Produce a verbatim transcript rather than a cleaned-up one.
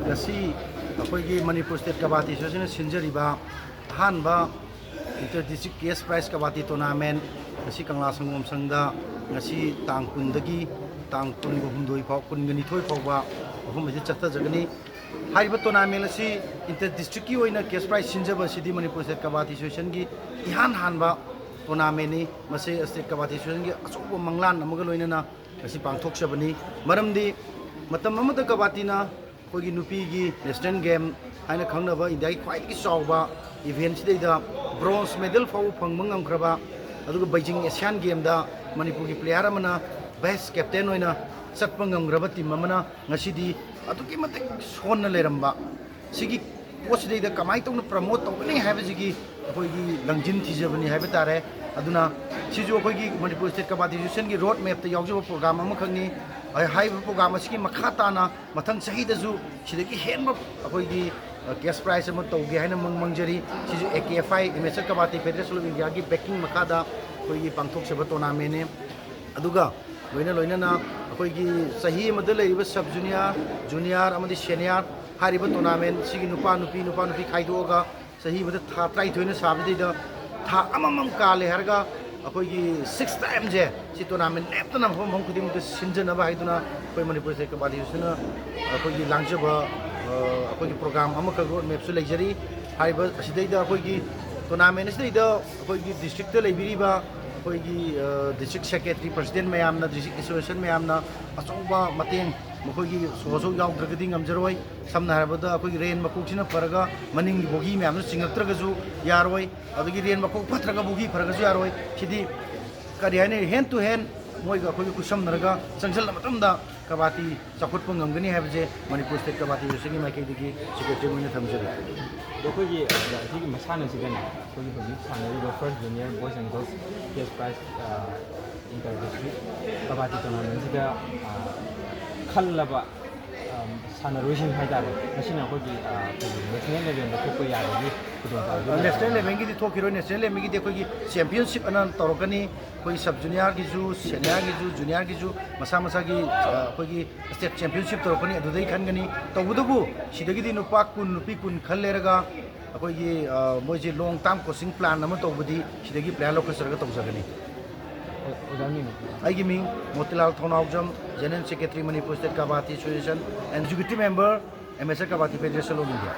ꯉꯁꯤ ꯑꯩꯈꯣꯏꯒꯤ ꯃꯅꯤꯄꯨꯔ ꯁ꯭ꯇꯦꯠ ꯀꯕꯥꯗꯤ ꯑꯦꯁꯣꯁꯤꯌꯦꯁꯟꯅ ꯁꯤꯟꯖꯔꯤꯕ ꯑꯍꯥꯟꯕ ꯏꯟꯇꯔ ꯗꯤꯁꯇ꯭ꯔꯤꯛ ꯀꯦꯁ ꯄ꯭ꯔꯥꯏꯖ ꯀꯕꯥꯗꯤ ꯇꯣꯔꯅꯥꯃꯦꯟ ꯉꯁꯤ ꯀꯪꯂꯥ ꯁꯪꯒꯣꯝ ꯁꯪꯗ ꯉꯁꯤ ꯇꯥꯡ ꯀꯨꯟꯗꯒꯤ ꯇꯥꯡ ꯀꯨꯟꯒ ꯍꯨꯝꯗꯣꯏ ꯐꯥꯎ, ꯀꯨꯟꯒ ꯅꯤꯊꯣꯏ ꯐꯥꯎꯕ ꯃꯐꯝ ꯑꯁꯤꯗ ꯆꯠꯊꯖꯒꯅꯤ꯫ ꯍꯥꯏꯔꯤꯕ ꯇꯣꯔꯅꯥꯃꯦꯟ ꯑꯁꯤ ꯏꯟꯇꯔ ꯗꯤꯁꯇ꯭ꯔꯤꯛꯀꯤ ꯑꯣꯏꯅ ꯀꯦꯁ ꯄ꯭ꯔꯥꯏꯖ ꯁꯤꯟꯖꯕ ꯑꯁꯤꯗꯤ ꯃꯅꯤꯄꯨꯔ ꯁ꯭ꯇꯦꯠ ꯀꯕꯥꯗꯤ ꯑꯦꯁꯣꯁꯤꯌꯦꯁꯟꯒꯤ ꯏꯍꯥꯟ ꯍꯥꯟꯕ ꯇꯣꯔꯅꯥꯃꯦꯟꯅꯤ꯫ ꯃꯁꯤ ꯁ꯭ꯇꯦꯠ ꯀꯕꯥꯗꯤ ꯑꯦꯁꯣꯁꯤꯌꯦꯁꯟꯒꯤ ꯑꯆꯧꯕ ꯃꯪꯂꯥꯟ ꯑꯃꯒ ꯂꯣꯏꯅꯅ ꯉꯁꯤ ꯄꯥꯡꯊꯣꯛꯆꯕꯅꯤ꯫ ꯃꯔꯝꯗꯤ ꯃꯇꯝ ꯑꯃꯗ ꯀꯕꯥꯗꯤꯅ ꯑꯩꯈꯣꯏꯒꯤ ꯅꯨꯄꯤꯒꯤ ꯅꯦꯁꯅꯦꯜ ꯒꯦꯝ ꯍꯥꯏꯅ ꯈꯪꯅꯕ ꯏꯟꯗꯤꯌꯥꯒꯤ ꯈ꯭ꯋꯥꯏꯗꯒꯤ ꯆꯥꯎꯕ ꯏꯚꯦꯟꯁꯤꯗꯩꯗ ꯕ꯭ꯔꯣꯟꯖ ꯃꯦꯗꯜ ꯐꯥꯎꯕ ꯐꯪꯕ ꯉꯝꯈ꯭ꯔꯕ, ꯑꯗꯨꯒ ꯕꯩꯖꯤꯡ ꯑꯦꯁꯤꯌꯥꯟ ꯒꯦꯝꯗ ꯃꯅꯤꯄꯨꯔꯒꯤ ꯄ꯭ꯂꯦꯌꯥꯔ ꯑꯃꯅ ꯕꯦꯁ ꯀꯦꯞꯇꯦꯟ ꯑꯣꯏꯅ ꯆꯠꯄ ꯉꯝꯈ꯭ꯔꯕ ꯇꯤꯝ ꯑꯃꯅ ꯉꯁꯤꯗꯤ ꯑꯗꯨꯛꯀꯤ ꯃꯇꯤꯛ ꯁꯣꯟꯅ ꯂꯩꯔꯝꯕ ꯁꯤꯒꯤ ꯄꯣꯠꯁꯤꯗꯩꯗ ꯀꯃꯥꯏꯅ ꯇꯧꯅ ꯄ꯭ꯔꯃꯣꯠ ꯇꯧꯒꯅꯤ ꯍꯥꯏꯕꯁꯤꯒꯤ ꯑꯩꯈꯣꯏꯒꯤ ꯂꯪꯖꯤꯟ ꯊꯤꯖꯕꯅꯤ ꯍꯥꯏꯕ ꯇꯥꯔꯦ꯫ ꯑꯗꯨꯅ ꯁꯤꯁꯨ ꯑꯩꯈꯣꯏꯒꯤ ꯃꯅꯤꯄꯨꯔ ꯁ꯭ꯇꯦꯠ ꯀꯕꯥꯗꯤ ꯑꯦꯁꯣꯁꯤꯌꯦꯁꯟꯒꯤ ꯔꯣꯗ ꯃꯦꯞꯇ ꯌꯥꯎꯖꯕ ꯄ꯭ꯔꯣꯒ꯭ꯔꯥꯝ ꯑꯃꯈꯛꯅꯤ꯫ ꯍꯥꯏꯔꯤꯕ ꯄ꯭ꯔꯣꯒ꯭ꯔꯥꯝ ꯑꯁꯤꯒꯤ ꯃꯈꯥ ꯇꯥꯅ ꯃꯊꯪ ꯆꯍꯤꯗꯁꯨ ꯁꯤꯗꯒꯤ ꯍꯦꯟꯕ ꯑꯩꯈꯣꯏꯒꯤ ꯀꯦꯁ ꯄ꯭ꯔꯥꯏꯖ ꯑꯃ ꯇꯧꯒꯦ ꯍꯥꯏꯅ ꯃꯪ ꯃꯪꯖꯔꯤ꯫ ꯁꯤꯁꯨ A K F I, Amateur Karate Federation of India ꯒꯤ ꯕꯦꯀꯤꯡ ꯃꯈꯥꯗ ꯑꯩꯈꯣꯏꯒꯤ ꯄꯥꯡꯊꯣꯛꯆꯕ ꯇꯣꯔꯅꯥꯃꯦꯟꯅꯤ꯫ ꯑꯗꯨꯒ ꯂꯣꯏꯅ ꯂꯣꯏꯅꯅ ꯑꯩꯈꯣꯏꯒꯤ ꯆꯍꯤ ꯑꯃꯗ ꯂꯩꯔꯤꯕ ꯁꯕ ꯖꯨꯅꯤꯌꯔ, ꯖꯨꯅꯤꯌꯔ ꯑꯃꯗꯤ ꯁꯦꯅꯤꯌꯔ ꯍꯥꯏꯔꯤꯕ ꯇꯣꯔꯅꯥꯃꯦꯟ ꯁꯤꯒꯤ ꯅꯨꯄꯥ ꯅꯨꯄꯤ, ꯅꯨꯄꯥ ꯅꯨꯄꯤ ꯈꯥꯏꯗꯣꯛꯑꯒ ꯆꯍꯤ ꯑꯃꯗ ꯊꯥ ꯇꯔꯥꯅꯤꯊꯣꯏꯅ ꯁꯥꯕꯁꯤꯗꯩꯗ ꯊꯥ ꯑꯃꯃꯝ ꯀꯥꯜꯂꯦ ꯍꯥꯏꯔꯒ ꯑꯩꯈꯣꯏꯒꯤ ꯁꯤꯛꯁ ꯇꯥꯏꯝꯁꯦ ꯁꯤ ꯇꯣꯔꯅꯥꯃꯦꯟ ꯂꯦꯞꯇꯅ ꯃꯐꯝ ꯃꯐꯝ ꯈꯨꯗꯤꯡꯃꯛꯇ ꯁꯤꯟꯖꯅꯕ ꯍꯥꯏꯗꯨꯅ ꯑꯩꯈꯣꯏ ꯃꯅꯤꯄꯨꯔ ꯁ꯭ꯇꯦꯠ ꯀꯕꯥꯗꯤ ꯑꯦꯁꯣꯁꯤꯌꯦꯁꯟꯅ ꯑꯩꯈꯣꯏꯒꯤ ꯂꯥꯡꯖꯕ, ꯑ, ꯑꯩꯈꯣꯏꯒꯤ ꯄ꯭ꯔꯣꯒ꯭ꯔꯥꯝ ꯑꯃꯈꯛ ꯔꯣꯗ ꯃꯦꯞꯁꯨ ꯂꯩꯖꯔꯤ꯫ ꯍꯥꯏꯔꯤꯕ ꯑꯁꯤꯗꯩꯗ ꯑꯩꯈꯣꯏꯒꯤ ꯇꯣꯔꯅꯥꯃꯦꯟ ꯑꯁꯤꯗꯩꯗ ꯑꯩꯈꯣꯏꯒꯤ ꯗꯤꯁꯇ꯭ꯔꯤꯛꯇ ꯂꯩꯕꯤꯔꯤꯕ ꯑꯩꯈꯣꯏꯒꯤ, ꯑ, ꯗꯤꯁꯇ꯭ꯔꯤꯛ ꯁꯦꯀ꯭ꯔꯦꯇꯔꯤ, ꯄ꯭ꯔꯁꯤꯗꯦꯟ ꯃꯌꯥꯝꯅ, ꯗꯤꯁꯇ꯭ꯔꯤꯛ ꯑꯦꯁꯣꯁꯤꯌꯦꯁꯟ ꯃꯌꯥꯝꯅ ꯑꯆꯧꯕ ꯃꯇꯦꯡ ꯃꯈꯣꯏꯒꯤ ꯁꯣꯁꯨ ꯌꯥꯎꯗ꯭ꯔꯒꯗꯤ ꯉꯝꯖꯔꯣꯏ꯫ ꯁꯝꯅ ꯍꯥꯏꯔꯕꯗ ꯑꯩꯈꯣꯏꯒꯤ ꯔꯦꯟ ꯃꯀꯣꯛꯁꯤꯅ ꯐꯔꯒ ꯃꯅꯤꯡꯒꯤ ꯕꯣꯒꯤ ꯃꯌꯥꯝꯗꯨ ꯆꯤꯡꯉꯛꯇ꯭ꯔꯒꯁꯨ ꯌꯥꯔꯣꯏ꯫ ꯑꯗꯒꯤ ꯔꯦꯟ ꯃꯀꯣꯛ ꯐꯠꯇ꯭ꯔꯒ ꯕꯣꯒꯤ ꯐꯔꯒꯁꯨ ꯌꯥꯔꯣꯏ꯫ ꯁꯤꯗꯤ ꯀꯔꯤ ꯍꯥꯏꯅꯤ, ꯍꯦꯟ ꯇꯨ ꯍꯦꯟ ꯃꯣꯏꯒ ꯑꯩꯈꯣꯏꯒ ꯈꯨꯠꯁꯝꯅꯔꯒ ꯆꯪꯁꯤꯜꯂ ꯃꯇꯝꯗ ꯀꯕꯥꯗꯤ ꯆꯥꯎꯈꯠꯄ ꯉꯝꯒꯅꯤ ꯍꯥꯏꯕꯁꯦ ꯃꯅꯤꯄꯨꯔ ꯁ꯭ꯇꯦꯠ ꯀꯕꯥꯗꯤ ꯑꯦꯁꯣꯁꯤꯌꯦꯁꯟꯒꯤ ꯃꯥꯏꯀꯩꯗꯒꯤ ꯁꯦꯀ꯭ꯔꯦꯇꯔꯤ ꯑꯣꯏꯅ ꯊꯝꯖꯔꯤ꯫ ꯑꯗꯣ ꯑꯩꯈꯣꯏꯒꯤ, ꯑ, ꯁꯤꯒꯤ ꯃꯁꯥꯟꯅꯁꯤꯗꯅꯦ, ꯑꯩꯈꯣꯏꯒꯤ ꯍꯧꯖꯤꯛ ꯁꯥꯟꯅꯔꯤꯕ first junior boys and girls cash prize, ꯑ, ꯏꯟꯇꯔ ꯗꯤꯁꯇ꯭ꯔꯤꯛ ꯀꯕꯥꯗꯤ ꯇꯣꯔꯅꯥꯃꯦꯟꯁꯤꯗ, ꯑ, ꯈꯜꯂꯕ, ꯑ, ꯁꯥꯟꯅꯔꯣꯏꯁꯤꯡ ꯍꯥꯏꯇꯥꯔꯦ, ꯃꯁꯤꯅ ꯑꯩꯈꯣꯏꯒꯤ, ꯑ, ꯑꯩꯈꯣꯏꯒꯤ ꯅꯦꯁꯅꯦꯜ ꯂꯦꯚꯦꯜꯗ ꯊꯣꯛꯄ ꯌꯥꯕꯒꯤ ꯈꯨꯗꯣꯡꯆꯥꯕꯁꯨ ꯂꯩ꯫ ꯅꯦꯁꯅꯦꯜ ꯂꯦꯚꯦꯜꯒꯤꯗꯤ ꯊꯣꯛꯈꯤꯔꯣꯏ꯫ ꯅꯦꯁꯅꯦꯜ ꯂꯦꯚꯦꯜꯒꯤꯗꯤ ꯑꯩꯈꯣꯏꯒꯤ ꯆꯦꯝꯄꯤꯌꯟꯁꯤꯞ ꯑꯅ ꯇꯧꯔꯛꯀꯅꯤ꯫ ꯑꯩꯈꯣꯏ ꯁꯕ ꯖꯨꯅꯤꯌꯔꯒꯤꯁꯨ, ꯁꯦꯅꯤꯌꯔꯒꯤꯁꯨ, ꯖꯨꯅꯤꯌꯔꯒꯤꯁꯨ ꯃꯁꯥ ꯃꯁꯥꯒꯤ, ꯑ, ꯑꯩꯈꯣꯏꯒꯤ ꯁ꯭ꯇꯦꯠ ꯆꯦꯝꯄꯤꯌꯟꯁꯤꯞ ꯇꯧꯔꯛꯀꯅꯤ, ꯑꯗꯨꯗꯩ ꯈꯟꯒꯅꯤ꯫ ꯇꯧꯕꯇꯕꯨ ꯁꯤꯗꯒꯤꯗꯤ ꯅꯨꯄꯥ ꯀꯨꯟ, ꯅꯨꯄꯤ ꯀꯨꯟ ꯈꯜ ꯂꯩꯔꯒ ꯑꯩꯈꯣꯏꯒꯤ, ꯑ, ꯃꯣꯏꯁꯦ ꯂꯣꯡ ꯇꯥꯔꯝ ꯀꯣꯆꯤꯡ ꯄ꯭ꯂꯥꯟ ꯑꯃ ꯇꯧꯕꯗꯤ ꯁꯤꯗꯒꯤ ꯄ꯭ꯂꯦꯌꯔ ꯂꯧꯈꯠꯆꯔꯒ ꯇꯧꯖꯒꯅꯤ꯫ ꯑꯣ-, ꯑꯣꯖꯥ ꯃꯤꯡ? ꯑꯩꯒꯤ ꯃꯤꯡ ꯃꯣꯇꯤꯂꯥꯜ ꯊꯧꯅꯥꯎꯖꯝ, General Secretary, Manipur State Kabaddi Association and Executive Member, Amateur Kabaddi Federation of India꯫